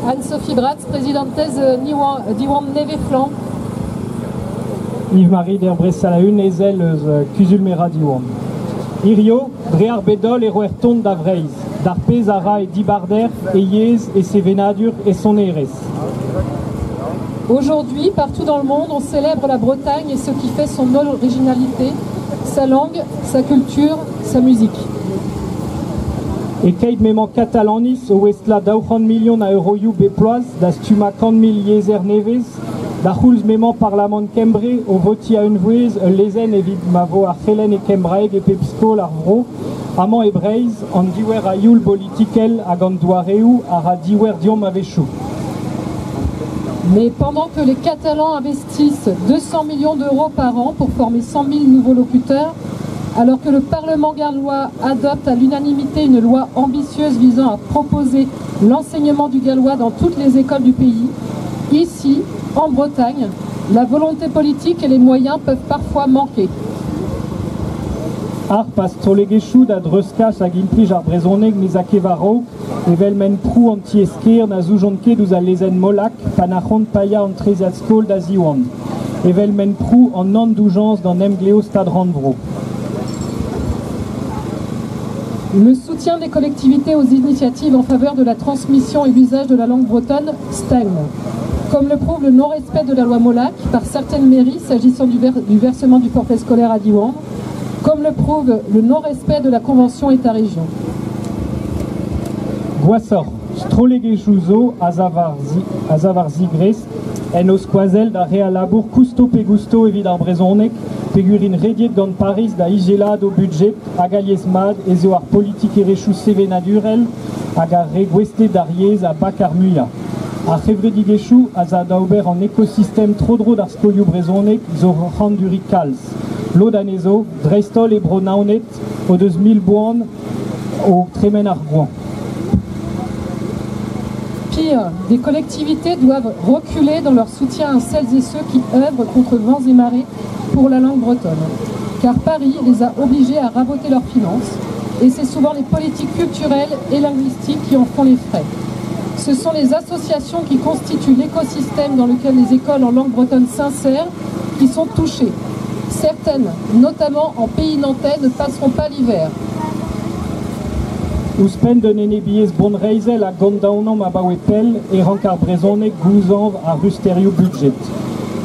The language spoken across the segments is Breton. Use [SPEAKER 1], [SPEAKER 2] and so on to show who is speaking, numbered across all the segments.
[SPEAKER 1] Anne-Sophie Bratz, prezidantez Diwan Nevez-Flamm.
[SPEAKER 2] Yves-Marie Derbré-Salaün, ezel eus Kuzul-Merañ Diwan. Hirio, dre ar bed-holl e roer ton da Vreizh, d'ar pezh a ra e dibarder, e yezh, e sevenadur, e sonerezh.
[SPEAKER 1] Aujourd'hui, partout dans le monde, on célèbre la Bretagne et ce qui fait son originalité, sa langue, sa culture, sa musique.
[SPEAKER 2] E-keit m'emañ Katalaniz o ouestlañ 200 milion a euroioù bep bloaz da stummañ 100 000 yezher nevez, d'ar c'houlz m'emañ Parlamant Kembre o votiñ a-unvouezh ul lezenn evit ma vo ar c'helenn e kembraeg e pep skol ar vro, amañ e Breizh, an diouer a youl bolitikel hag an doareoù a ra diouer deomp a-wechoù.
[SPEAKER 1] Mais pendant que les Catalans investissent 200 millions d'euros par an pour former 100 000 nouveaux locuteurs, alors que le Parlement gallois adopte à l'unanimité une loi ambitieuse visant à proposer l'enseignement du gallois dans toutes les écoles du pays, ici, en Bretagne, la volonté politique et les moyens peuvent parfois manquer.
[SPEAKER 2] Harp ar strollegezhioù da dreuzkas hag implij ar brezhoneg ne'z a ket war-raok, evel m'en prou an tiez-kêr na zoujont ket ouzh al lezenn Molac pa nac'hont paeañ an treziad-skol da Ziwan, evel m'en prou an nann-doujañs d'an emglev Stad-Rannvro.
[SPEAKER 1] Le soutien des collectivités aux initiatives en faveur de la transmission et l'usage de la langue bretonne stagne. Comme le prouve le non-respect de la loi Molac par certaines mairies s'agissant du, du versement du forfait scolaire à Diwan, comme le prouve le non-respect de la convention État-région.
[SPEAKER 2] Gwashoc'h, strollegezhioù zo a sav war zigresk en o skoazell d'ar re a labour kousto pe gousto evit ar brezhoneg peogwir int rediet gant Pariz da izelaat o budjed hag alies-mat ez eo ar politikerezhioù sevenadurel hag ar re gouestlet d'ar yezh a bak ar muiañ. Ar c'hevredigezhioù az a da ober an ekosistem tro-dro d'ar skolioù brezhonek zo oc'h anduriñ kalz. Lod anezho, dreist-holl e Bro-Naoned, o deus mil boan o tremen ar goañv.
[SPEAKER 1] Pire, des collectivités doivent reculer dans leur soutien à celles et ceux qui œuvrent contre vents et marées pour la langue bretonne. Car Paris les a obligés à raboter leurs finances, et c'est souvent les politiques culturelles et linguistiques qui en font les frais. Ce sont les associations qui constituent l'écosystème dans lequel les écoles en langue bretonne s'insèrent qui sont touchées. Certaines, notamment en pays nantais, ne passeront pas l'hiver.
[SPEAKER 2] Ouzhpenn d'un enebiezh bonreizhel a gondaonomp abaoe pell e rank ar brezhoneg gouzañv ar rusterioù budjed.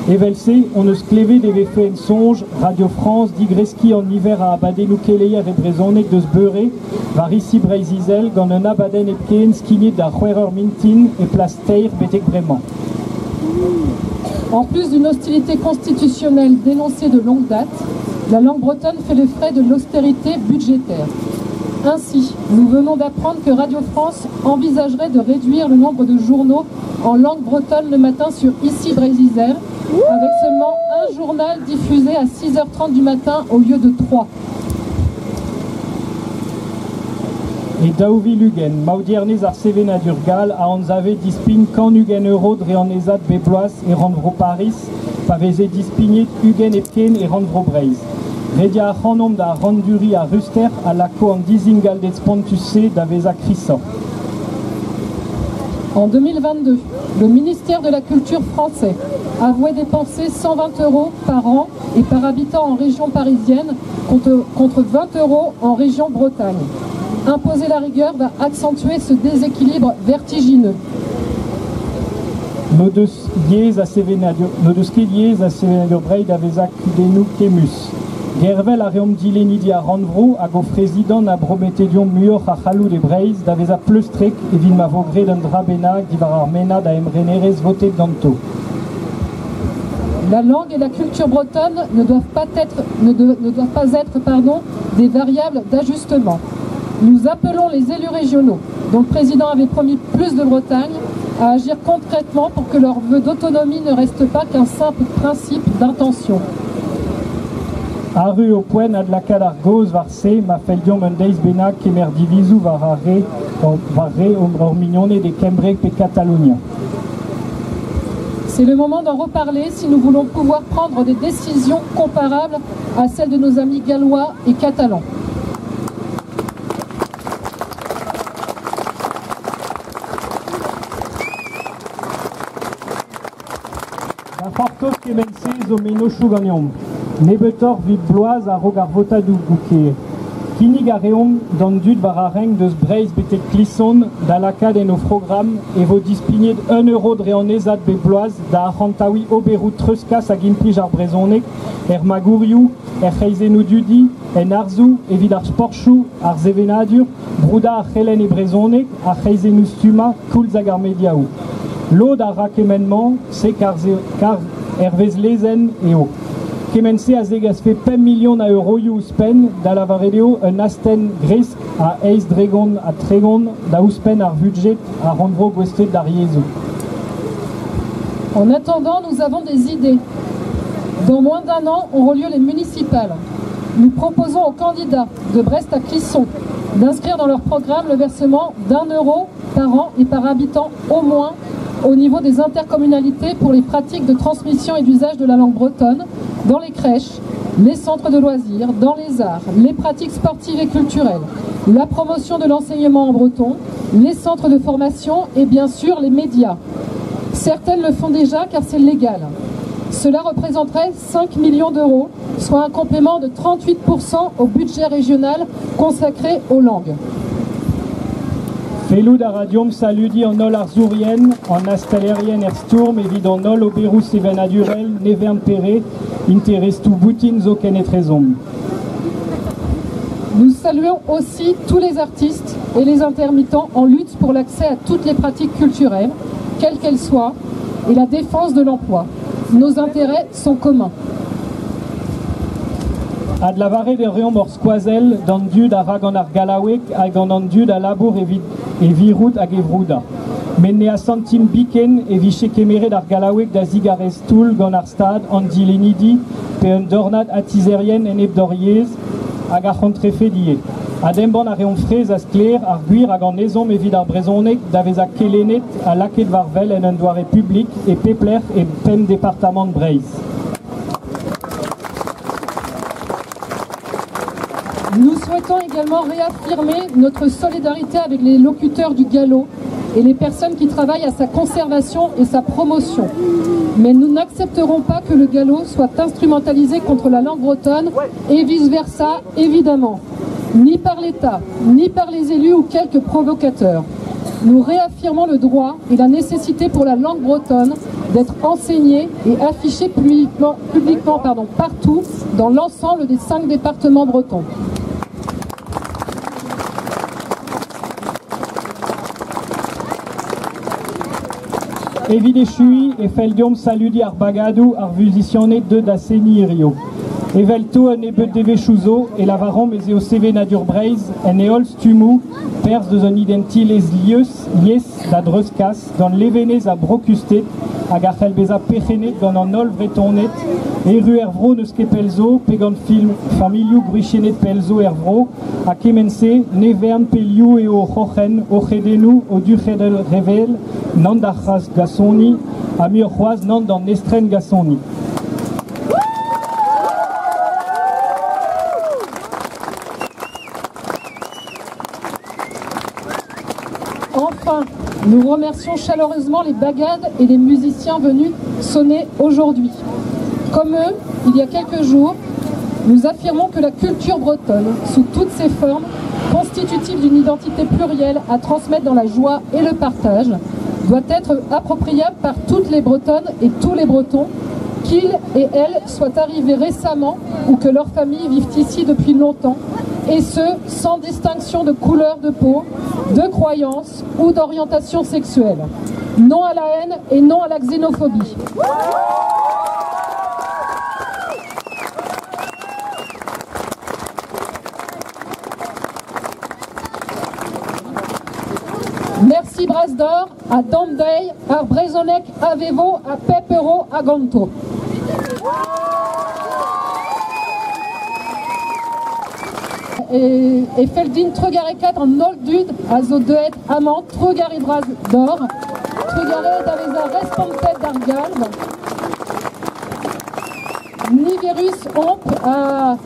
[SPEAKER 2] Evel-se hon eus klevet e vefe en soñj Radio France digreskiñ an niver a abadennoù keleier e brezhoneg deus beure war Ici Breizh-Izel gant un abadenn hepken skignet da c'hwec'h eur mintin e plas teir betek bremañ.
[SPEAKER 1] En plus d'une hostilité constitutionnelle dénoncée de longue date, la langue bretonne fait les frais de l'austérité budgétaire. Ainsi, nous venons d'apprendre que Radio France envisagerait de réduire le nombre de journaux en langue bretonne le matin sur Ici Breizh-Izel, avec seulement un journal diffusé à 6h30 du matin au lieu de 3.
[SPEAKER 2] E 2020, maodiernezh ar sevenadur gall a anzave dispign 120 euro dre annezad bep bloaz e rannvro Pariz pa veze dispignet 20 hepken e rannvro Breizh. Rediañ ac'hanomp da randuriñ ar ruster a lako an dizingalded spontus-se da vezañ krisoc'h.
[SPEAKER 1] En 2022, le ministère de la Culture français avouait dépenser 120 euros par an et par habitant en région parisienne contre 20 euros en région Bretagne. Imposer la rigueur va accentuer ce déséquilibre vertigineux.
[SPEAKER 2] N'o deus yezh a sevenadur, n'o deus ket yezh ha sevenadur Breizh da vezañ kudennoù kemmus. Gervel a reomp dilennidi ar rannvro hag o frezidant a bromete deomp muioc'h a c'halloud e Breizh da vezañ pleustrek evit ma vo graet un dra bennak diwar ar mennad a emrenerezh votet ganto.
[SPEAKER 1] La langue et la culture bretonne ne doivent pas être, ne, de, ne doivent pas être pardon, des variables d'ajustement. Nous appelons les élus régionaux, dont le président avait promis plus de Bretagne, à agir concrètement pour que leur vœu d'autonomie ne reste pas qu'un simple principe d'intention.
[SPEAKER 2] Arru eo poent adlakaat ar gaoz war se ma fell deomp un deiz bennak kemer divizoù war ar re war re hor mignoned e Kembre pe Katalonia.
[SPEAKER 1] C'est le moment d'en reparler si nous voulons pouvoir prendre des décisions comparables à celles de nos amis gallois et catalans.
[SPEAKER 2] Da c'hortoz kement-se zo mennozhioù ganeomp. Nebeutoc'h 'vit bloaz a-raok ar votadoù kêr. Kinnig a reomp d'an dud war ar renk deus Breizh betek Klison da lakaat en o frogramm e vo dispignet un euro dre annezad bep bloaz da arc'hantaouiñ oberoù treuzkas hag implij ar brezhoneg er magourioù, er c'hreizennoù dudi, en arzoù, evit ar sportoù, ar sevenadur, broudañ ar c'helenn e brezhoneg, ar c'hreizennoù stummañ, koulz hag ar mediaoù. Lod a ra kement-mañ, se kar hervez lezenn eo. Kement-se a zegasfe 5 milion a euroioù ouzhpenn, da lavaret eo un astenn gresk a 8,30 da ouzhpenn ar vudjed a rannvro gouestlet d'ar yezhoù.
[SPEAKER 1] En attendant, nous avons des idées. Dans moins d'un an auront lieu les municipales. Nous proposons aux candidats de Brest à Clisson d'inscrire dans leur programme le versement d'1 euro par an et par habitant au moins au niveau des intercommunalités pour les pratiques de transmission et d'usage de la langue bretonne dans les crèches, les centres de loisirs, dans les arts, les pratiques sportives et culturelles, la promotion de l'enseignement en breton, les centres de formation et bien sûr les médias. Certaines le font déjà car c'est légal. Cela représenterait 5 millions d'euros, soit un complément de 38% au budget régional consacré aux langues.
[SPEAKER 2] Fellout a ra deomp saludiñ an holl arzourien, an astalerien er stourm evit an holl oberoù sevenadurel, ne vern pere, interestoù boutin zo kenetrezomp.
[SPEAKER 1] Nous saluons aussi tous les artistes et les intermittents en lutte pour l'accès à toutes les pratiques culturelles, quelles qu'elles soient, et la défense de l'emploi. Nos intérêts sont communs.
[SPEAKER 2] Adlavaret e reomp hor skoazell d'an dud a ra gant ar gallaoueg hag gant an dud a labour evit e virout hag e vroudañ. Met ne asantimp biken e vije kemeret ar gallaoueg da zigarez toull gant ar Stad, an dilennidi pe un dornad atizerien enep d'hor yezh hag ar c'hontrefed ivez. Adembann a reomp fraezh ha sklaer ar gwir hag an ezhomm evit ar brezhoneg da vezañ kelennet ha lakaet war wel en un doare publik e pep lec'h e pemp departamant Breizh.
[SPEAKER 1] Nous souhaitons également réaffirmer notre solidarité avec les locuteurs du gallo et les personnes qui travaillent à sa conservation et sa promotion. Mais nous n'accepterons pas que le gallo soit instrumentalisé contre la langue bretonne et vice-versa, évidemment. Ni par l'État, ni par les élus ou quelques provocateurs. Nous réaffirmons le droit et la nécessité pour la langue bretonne d'être enseignée et affichée publiquement, publiquement pardon, partout dans l'ensemble des 5 départements bretons.
[SPEAKER 2] Evit echuiñ e fell deomp saludiñ ar bagadoù ar vuzisianed deuet da seniñ hirio. Evelto un nebeud devezhioù zo e lavaromp ez eo sevenadur Breizh en e holl stummoù perzh deus un identelezh lies, lies da dreuzkas gant levenez ha brokusted hag a c'hell bezañ perc'hennet gant an holl Vretoned erru er vro n'eus ket pell zo pe gant film familhoù gwriziennet pell zo er vro ha kement-se ne vern pe liv eo o c'hroc'hen, o c'hredennoù, o durc'hedel revel, nann d'ar c'hras gasoni ha muioc'h c'hoazh nann d'an estren gasoni.
[SPEAKER 1] Enfin, nous remercions chaleureusement les bagades et les musiciens venus sonner aujourd'hui. Comme eux, il y a quelques jours, nous affirmons que la culture bretonne, sous toutes ses formes, constitutive d'une identité plurielle à transmettre dans la joie et le partage, doit être appropriable par toutes les Bretonnes et tous les Bretons, qu'ils et elles soient arrivés récemment ou que leurs familles vivent ici depuis longtemps, et ce, sans distinction de couleur de peau, de croyance ou d'orientation sexuelle. Non à la haine et non à la xénophobie. Merci Bras d'Or, à Dandey, à Brezhoneg, à Vevo, à Pepero, à Ganto. E fell din trugarekaat an holl dud a zo deuet amañ, trugarez Bras d'Or, trugarez da vezañ respontet d'ar galv. Niverus omp ha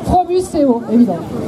[SPEAKER 1] fromus eo, évidemment.